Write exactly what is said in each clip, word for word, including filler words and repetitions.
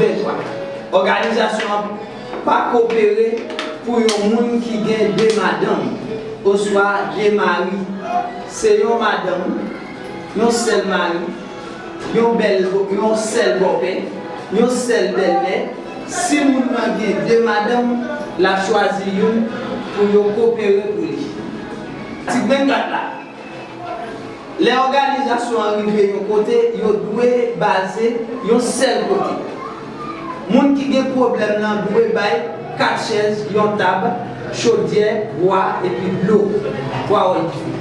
Ventwa. Òganizasyon an pa kopere pou yon moun ki gen de madanm oswa de mari. Se yon madanm, yon sèl mari, yon bèl, yon sèl bòpè, yon sèl bèlmè. Si moun nan gen de madanm, l ap chwazi youn pou yo kopere pou li. Atik vennkat la. Lè òganizasyon an rive yon kote, yo dwe baze yon sèl kote. Moun ki gen pwoblèm nan dwe bay kat chèz, yon tab, chodyè, bwa, epi dlo. Pawòl dife.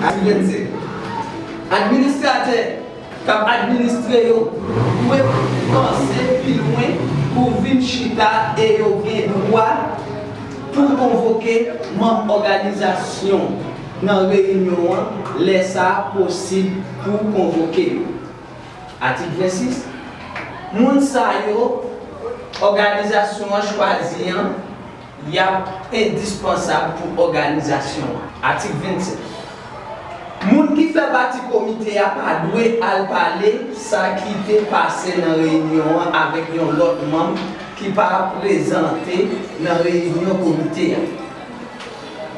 Atik vennsenk. Administratè k ap administre yo dwe panse pi lwen pou vin chita e yo gen dwa pou konvoke manm òganizasyon nan reyinyon an lè sa posib pou konvoke yo. Atik vennsis. Moun sa yo òganizasyon an chwazi an y ap endispansab pou òganizasyon an. Atik vennsenk. Moun ki fè pati komite a pa dwe al pale sa ki te pase nan reyinyon an avèk yon lòt manm ki pa prezante nan reyinyon komite a.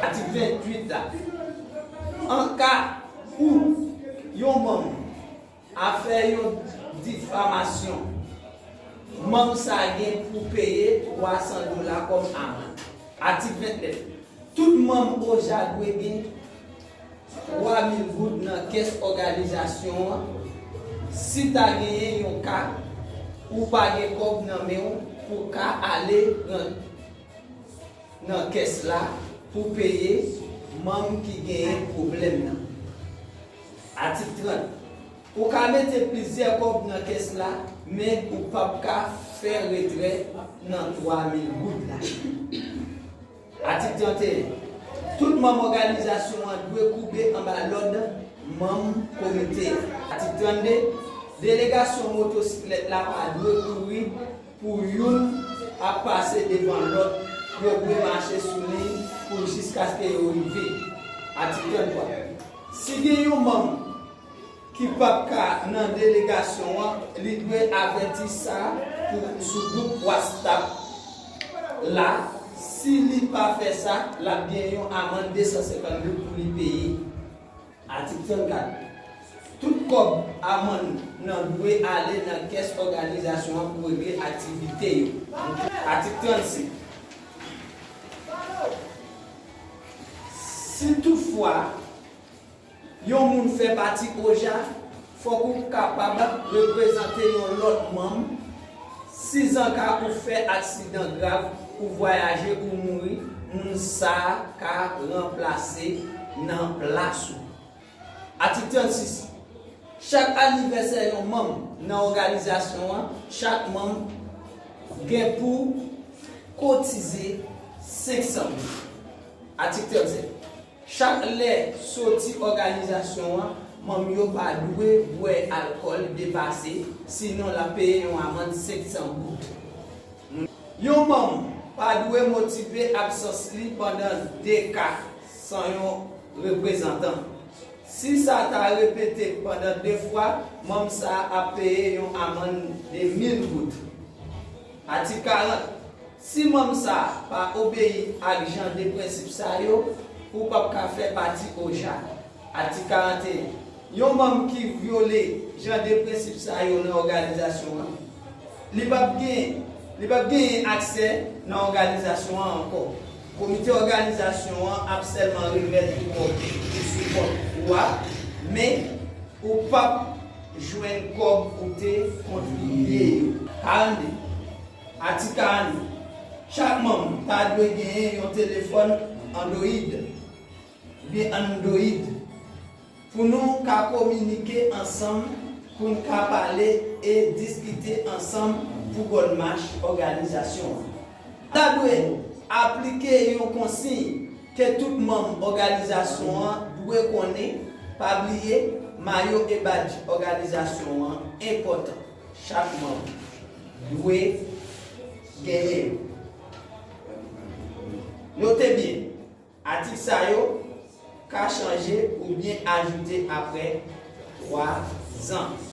Atik venntuit la. An ka ou yon manm a fè yon difamasyon, manm sa gen pou peye twa san dola kòm amann. Atik ventnèf. Tout manm OJA dwe gen twa mil goud nan kès òganizasyon an. Si ta genyen yon ka, ou pa gen kòb nan men w pou ka ale nan, nan kès la pou peye manm ki genyen pwoblèm nan. Atik trant. Ou ka mete plizyè kòb nan kès la, men ou p ap ka fè retrè nan twa mil goud la. Atik tranteyen. Tout manm òganizasyon an dwe koube anba lòd manm komite a. Atik trannde. Delegasyon motosiklèt la pa dwe kouri pou youn ap pase devan lòt, yo dwe mache sou liy pou jiskaske yo rive. Atik tranntwa. Si gen yon manm ki p ap ka nan delegasyon an, li dwe avèti sa pou, sou gwoup WhatsApp la. Si li pa fè sa, l ap gen yon amann de san senkant goud pou li peye. Atik trannkat. Tout kòb amann nan dwe ale nan kès òganizasyon an pou regle aktivite yo. Atik trannsenk. Si toutfwa yon moun fè pati OJA, fòk ou kapab reprezante yon lòt manm. Sizanka ou fè aksidan grav, ou vwayaje, ou mouri, moun sa a ka ranplase nan plas ou. Atik trannsis. Chak anivèsè yon manm nan òganizasyon an, chak manm gen pou kotize senk san goud. Atik trannsèt. Chak lè soti òganizasyon an, manm yo pa dwe bwè alkòl depase, sinon l ap peye yon amann senk san goud. Yon manm pa dwe motive absans li pandan de ka san yon reprezantan. Si sa ta repete pandan de fwa, manm sa a ap peye yon amann de mil goud. Atik karant. Si manm sa a pa obeyi ak jan de prensip sa yo, ou p ap ka fè pati OJA. Atik karanteyen. Yon manm ki vyole jan de prensip sa yo nan òganizasyon an, li p ap gen, li p ap genyen aksè nan òganizasyon an ankò. Komite òganizasyon an ap sèlman remèt ou kòb ou sou kont ou a, men ou p ap jwenn kòb ou te kontribiye yo. Karannde. Atik karannde. Chak manm ta dwe genyen yon telefòn Android, byen Android, pou nou ka kominike ansanm, pou n ka pale e diskite ansanm pou bòn mach òganizasyon an. Ta dwe aplike yon konsiy ke tout manm òganizasyon an dwe konnen, pa bliye, mayo e badj òganizasyon an enpòtan. Chak manm dwe genyen yo. Note byen, atik sa yo ka chanje oubyen ajoute apre twa zan.